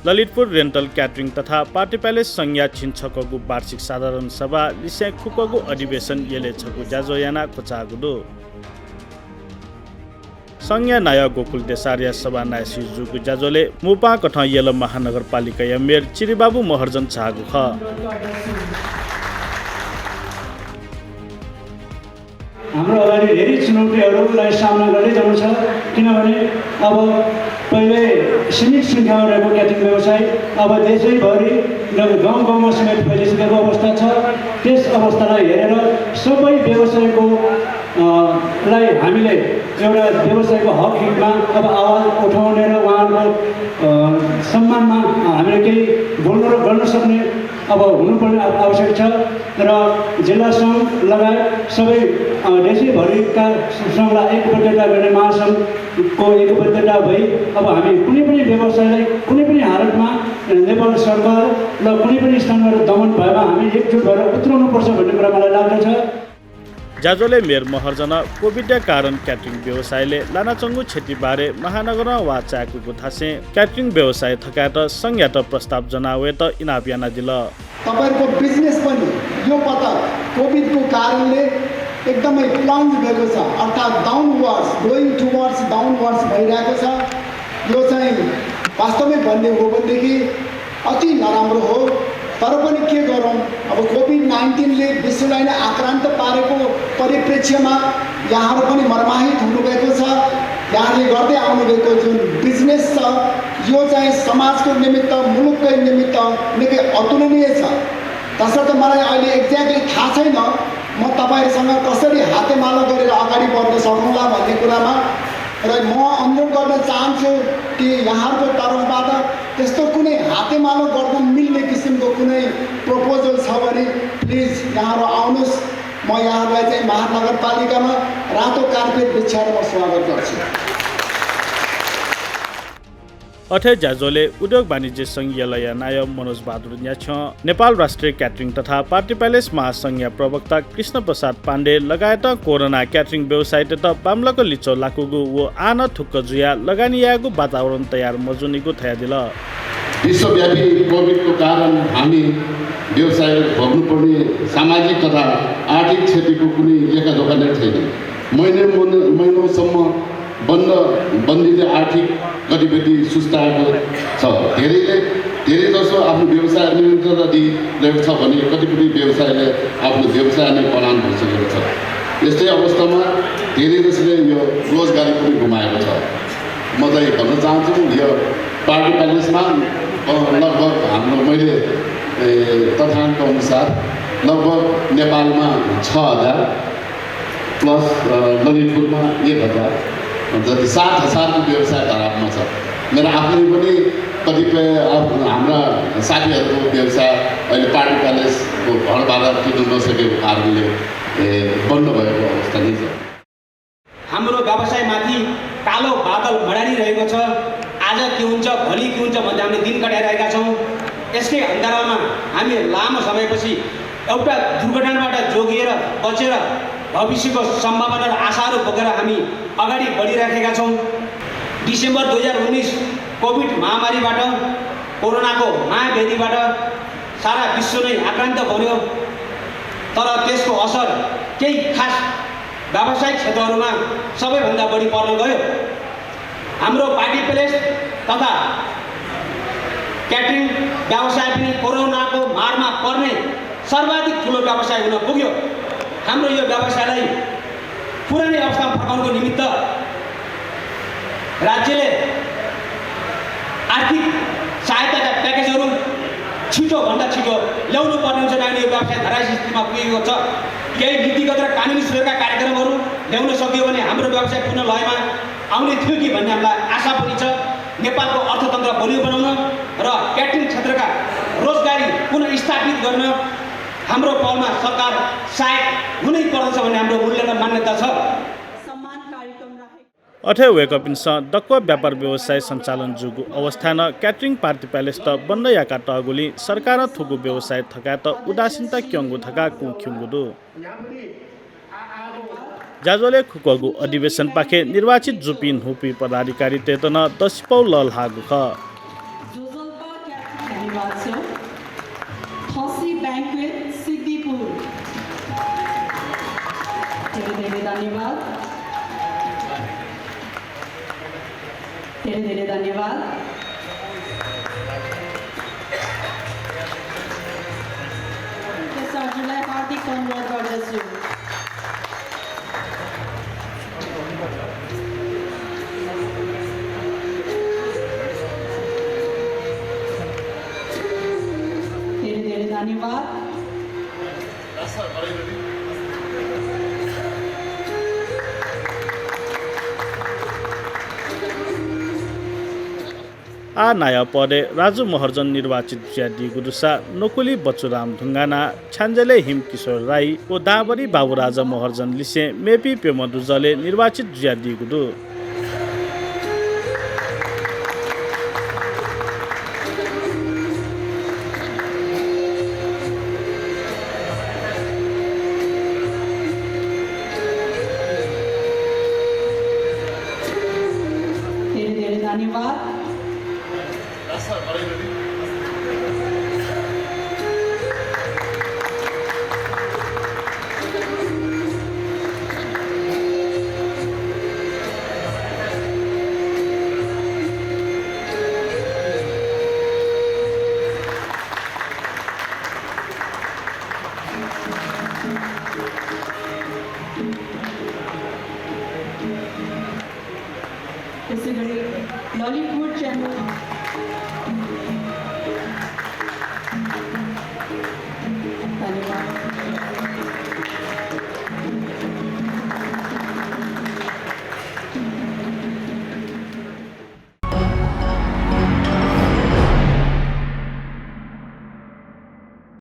Lalitpur rental catering तथा party palace संज्ञा छिन्छकगु वार्षिक साधारण सभा लिसे खुकगु अधिवेशन येले छगु जाजोयाना कोचागुदो संज्ञा नाय गोकुल देसारिया सभा नायसी जुगु जाजोले मुपा कठ येल महानगरपालिका मेयर चिरिबाबु महर्जन चाहगु ख हाम्रो अगाडि धेरै चुनौतीहरूलाई सामना गर्दै जानु छ किनभने अब पहिले सीमित सङ्ख्यामा रहेको क्याटरिङ व्यवसाय अब देशैभरि गाउँ गाउँमा समेत फैलिसकेको अवस्था छ। त्यस अवस्थालाई हेरेर सबै व्यवसायको लाई हामीले एउटा व्यवसायको हक हितमा अब आवाज उठाउने र उहाँहरूको सम्मानमा हामीले केही बोल्न र गर्न सक्ने अब हुनुपर्ने आवश्यक छ र जिल्ला सङ्घ लगायत सबै देशैभरिका सङ्घलाई एकबद्धता गर्ने महासङ्घको एकबद्धता भई अब हामी कुनै पनि व्यवसायलाई कुनै पनि हालतमा नेपाल सरकार र कुनै पनि स्थानमा दमन भएमा हामी एकजुट भएर उत्रनुपर्छ भन्ने कुरा मलाई लाग्दछ। जाजोले मेयर महर्जन कोभिड कारण क्याटरिङ व्यवसायले लानाचंगु क्षतिबारे महानगरमा वाचाको गुथासे क्याटरिङ व्यवसाय थकाट संज्ञात प्रस्ताव जनावे त इनाबियाना दिल तपाईहरुको बिजनेस पनि यो पता कोभिडको कारणले एकदमै प्लन्ज भएको छ, अर्थात् डाउनवर्ड्स गोइङ टुवर्ड्स डाउनवर्ड्स भइरहेको छ। यो चाहिँ वास्तवमै भन्ने हो भनेदेखि अति नराम्रो हो। तर पनि के गरौँ, अब कोभिड-19 ले विश्वलाई नै आक्रान्त पारेको परिप्रेक्ष्यमा यहाँहरू पनि मर्माहित हुनुभएको छ। यहाँले गर्दै आउनुभएको जुन बिजनेस छ यो चाहिँ समाजको निमित्त मुलुककै निमित्त निकै अतुलनीय छ। तसर्थ मलाई अहिले एक्ज्याक्टली थाहा छैन म तपाईहरुसँग कसरी हातेमालो गरेर अगाडि बढ्न सकौँला भन्ने कुरामा, र म अनुरोध गर्न चाहन्छु कि यहाँहरूको तर्फबाट त्यस्तो कुनै हातेमालो गर्न मिल्ने किसिमको कुनै प्रपोजल छ भने प्लिज यहाँहरू आउनुहोस्। म यहाँहरूलाई चाहिँ महानगरपालिकामा रातो कार्पेट बिछाएर म स्वागत गर्छु। अथे जाजोले उद्योग वाणिज्य संघीय नाय मनोज बहादुर न्याछ नेपाल राष्ट्रिय क्याटरिङ तथा पार्टी प्यालेस महासंघीय प्रवक्ता कृष्ण प्रसाद पाण्डे लगायत कोरोना क्याटरिङ व्यवसाय त बाम्लको लिचो लाकुगु वो आन थुक्क जुया लगानियागु वातावरण तयार मजुनीगु थया दिल। विश्वव्यापी कोभिडको कारण हामी व्यवसाय भोग्नुपर्ने सामाजिक तथा आर्थिक क्षतिको कुनै लेखाजोखा नै छैन। महिनौसम्म बन्दीले आर्थिक गतिविधि सुस्ताएको छ। धेरै जसो आफ्नो व्यवसाय निरन्तरता दिइरहेको छ भने कतिपय व्यवसायले आफ्नो व्यवसाय नै पलायन भइसकेको छ। यस्तै अवस्थामा धेरै जसले यो रोजगारी पनि गुमाएको छ। म चाहिँ भन्न चाहन्छु यो पार्टी प्यालेसमा लगभग हाम्रो मैले तथ्याङ्क अनुसार लगभग नेपालमा 6000 प्लस ललितपुरमा 1000 जति 7000को व्यवसाय धरापमा छ। मेरो आफ्नै पनि कतिपय हाम्रा साथीहरूको व्यवसाय अहिले पार्टी प्यालेसको घरबाट किन्न नसकेको कारणले बन्द भएको अवस्था नै छ। हाम्रो व्यवसायमाथि कालो बादल मडारिरहेको छ। आज के हुन्छ भोलि के हुन्छ भन्दै हामीले दिन कटाइरहेका छौँ। यसकै अन्तरालमा हामी लामो समयपछि एउटा दुर्घटनाबाट जोगिएर बचेर भविष्यको सम्भावना र आशाहरू बोकेर हामी अगाडि बढिराखेका छौँ। डिसेम्बर 2019 कोभिड महामारीबाट कोरोनाको महाव्याधिबाट सारा विश्व नै आक्रान्त बन्यो। तर त्यसको असर केही खास व्यावसायिक क्षेत्रहरूमा सबैभन्दा बढी पर्न गयो। हाम्रो पार्टी प्यालेस तथा क्याटरिङ व्यवसाय पनि कोरोनाको मारमा पर्ने सर्वाधिक ठुलो व्यवसाय हुन पुग्यो। हाम्रो यो व्यवसायलाई पुरानै अवस्थामा फर्काउनको निमित्त राज्यले आर्थिक सहायताका प्याकेजहरू छिटोभन्दा छिटो ल्याउनु पर्ने हुन्छ। किनभने यो व्यवसाय धराशायी स्थितिमा पुगेको छ। केही नीतिगत र कानुनी सुधारका कार्यक्रमहरू ल्याउन सक्यो भने हाम्रो व्यवसाय पुनः लयमा आउने थियो कि भन्ने हामीलाई आशा पनि छ। नेपालको अर्थतन्त्र बलियो बनाउन र क्याटरिङ क्षेत्रका रोजगारी पुनः स्थापित गर्न हाम्रो पहलमा सरकार सहायक हुनै पर्दछ भन्ने हाम्रो मूल्य र मान्यता छ। अथे वेकअप इन्स दक्व व्यापार व्यवसाय सञ्चालन जुगु अवस्थान क्याटरिङ पार्टी प्यालेस त बन्द याका टगुली सरकार थुगु व्यवसाय थका त उदासीनता क्यङ्गु थका कुख्युङ्गुदु जाजोले खुकगु अधिवेशन पाखे निर्वाचित जुपिन हुपी पदाधिकारी तेतन दसिपौ लल हागु ख बैंक्वेट सिद्धिपुर। धेरै धेरै धन्यवाद। धेरै धेरै धन्यवाद। हजुरलाई हार्दिक अनुरोध गर्दछु। धेरै धेरै धन्यवाद। आ नाया पदे राजु महर्जन निर्वाचित ज्यादी गुरुसा नकुली बचुराम ढुङ्गाना छ्यान्जेले हिम किशोर राई ओ दाबरी बाबुराजा महर्जन लिसे मेपी पेमदुजले निर्वाचित ज्यादी गुरु धेरै धेरै धन्यवाद। त्यसै गरी ललितपुर च्यानल धन्यवाद।